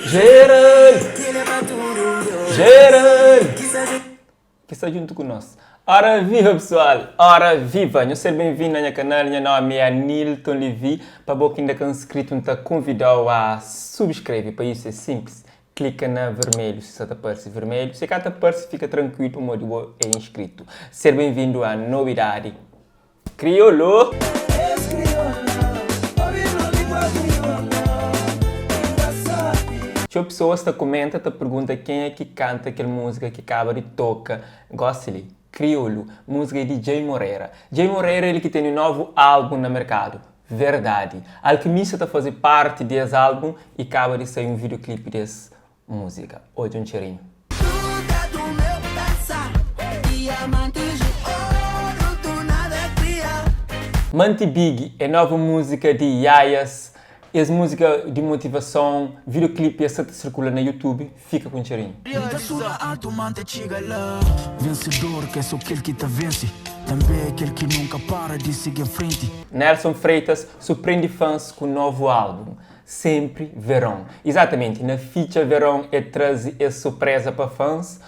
Geral! Geral! Ki sta djuntu ku nos. Ora viva pesoal! Ora viva! Nhos ser ben-vindu na nha kanal, nha nomi é Anilton Levy. Pa bo ki inda ka nscritu, N ta konvidau a subscreve, pa isu é simples, klika na vermelhu si sa ta parse vermelhu, si ka ta parse fika trankuilu pamodi bo é inscritu. Ser ben-vindu a nobidadi Kriolu! Txeu pesoas ta kumenta ta pergunta kenha ki kanta kel múzika ki kaba di toka gosi li, Kriolu, múzika é di Jay Moreira. Jay Moreira el ki tene novu álbun na merkadu, Verdadi. Alkimista ta faze parti di es álbun y kaba di sai un videoclip di es Música, Odja un txerinhu. Manti Big é novu música di Yayas. Es música di motivason, videoclip ya sa ta circula na YouTube, fika ku un txerinhu. Nelson Freitas surprendi fãs ku novu álbum. Sempri Veron. Exatamente, na fitxa Veron e traze es surpresa pa fãs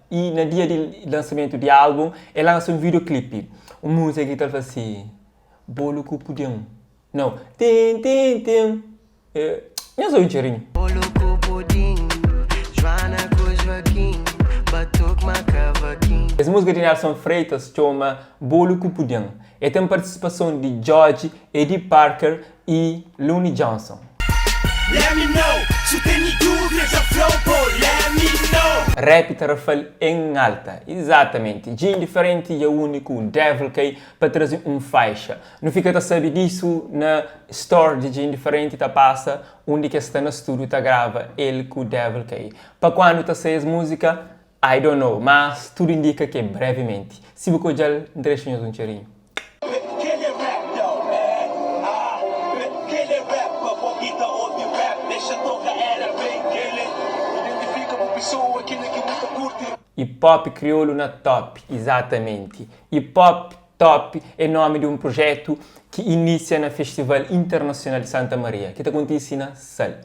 y na dia di lançamento di álbum e lança un videoclipe, un música ki ta fla si, Bolo ku pudim, não, tin tin tin, nhos obi un txerinhu. Bolo ku pudim, Joana ku Joaquim, batuque ma cavaquim. Es música di Nelson Freitas txoma Bolo ku Pudim. E ten partisipason di Djodje, Edi Parker y Looney Johnson. Rap Tarrafal en alta. Izatamenti. Dja indiferenti dja uniku Devil kai pa traze un faixa. Nu fika ta sabe disu na store di dja indiferenti ta pasa undi ki es sta na studio ta grava el ku Devil kai. Pa kuandu ta sai es muzika? I don't know, mas tudu indika ke brevimenti. Si bu ka odja-l, N ta dexa nhos un txerinhu. Hip hop kriolu na top, izatamenti. Hip hop top é nomi di un prujetu ki inisia na Festival Internasional di Santa Maria, ki ta kontisi na Sal.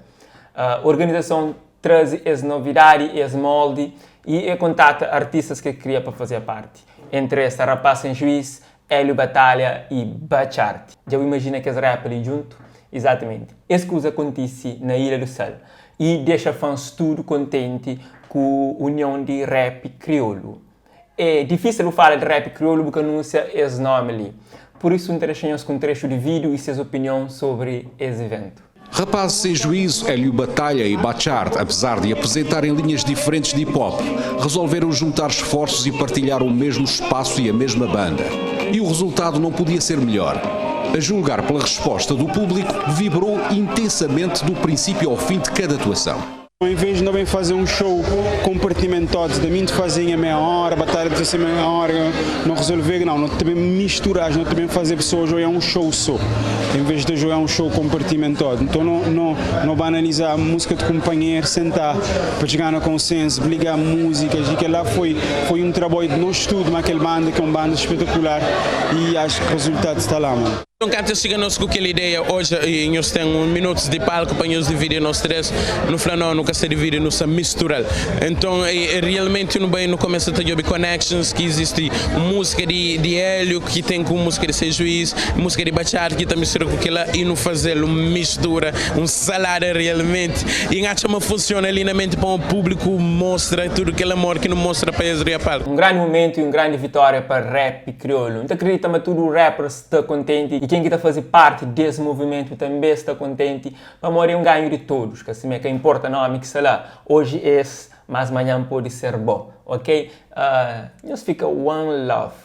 Organizason traze es novidadi y es moldi y e kontata artistas ki e kria pa fazia parti. Entri es sta Rapaz Sem Juiz, Hélio Batalha y Batchart. Dja bu imajina kes rapper li djuntu? Izatamenti. Es kuza kontisi na Ilha do Sal y dexa fans tudu kontenti ku union di rap kriolu. É difísil bu fala di rap kriolu bu ka anúnsia es nomi li. Pur isu N ta dexa nhos ku un trechu di vídiu y ses opinion sobri es iventu. Rapazes sem juízo, Hélio Batalha e Batchart, apesar de apresentarem linhas diferentes de hip hop, resolveram juntar esforços e partilhar o mesmo espaço e a mesma banda. E o resultado não podia ser melhor. A julgar pela resposta do público, vibrou intensamente do princípio ao fim de cada atuação. Em vez de não bem fazer um show compartimentado, de mim de fazer a meia hora, batalha de ser meia hora, não resolver, não, não também misturar, não também fazer pessoas jogar um show só, em vez de jogar um show compartimentado. Então não, não, não banalizar a música de companheiro, sentar para chegar no consenso, ligar músicas, e que lá foi, foi um trabalho de nós tudo, mas aquele banda que é uma banda espetacular e acho que o resultado está lá, mano. Nton kantu es txiga nos ku kel ideia, Odja, i nhos ten un minutus di palku pa nhos dividi nos tres. Nu fla, No, nu ka sta dividi, nu sta mistural. Nton, realmenti nu bai nu kumesa ta djobe connections ki izisti, musika di di Hélio ki ten ku musika di Sem Juiz, musika di Bachata ki ta mistura ku kila i nu fazel un mistura, un salada realmenti. I N atxa ma funciona lindamenti pa un publiku mostra tudu kel amor ki nu mostra pa es ria palku. Un grandi mumentu i un grandi vitória pa rap kriolu. N ta kridita ma tudu rappers sta kontenti i ken ki ta faze parti des movimentu tanbe sta kontenti pamodi é un ganhu di todos, ka simé, ka inporta nomi ki sta la, oji es, mas manhan pode ser bo, ok? Nhos fika one love.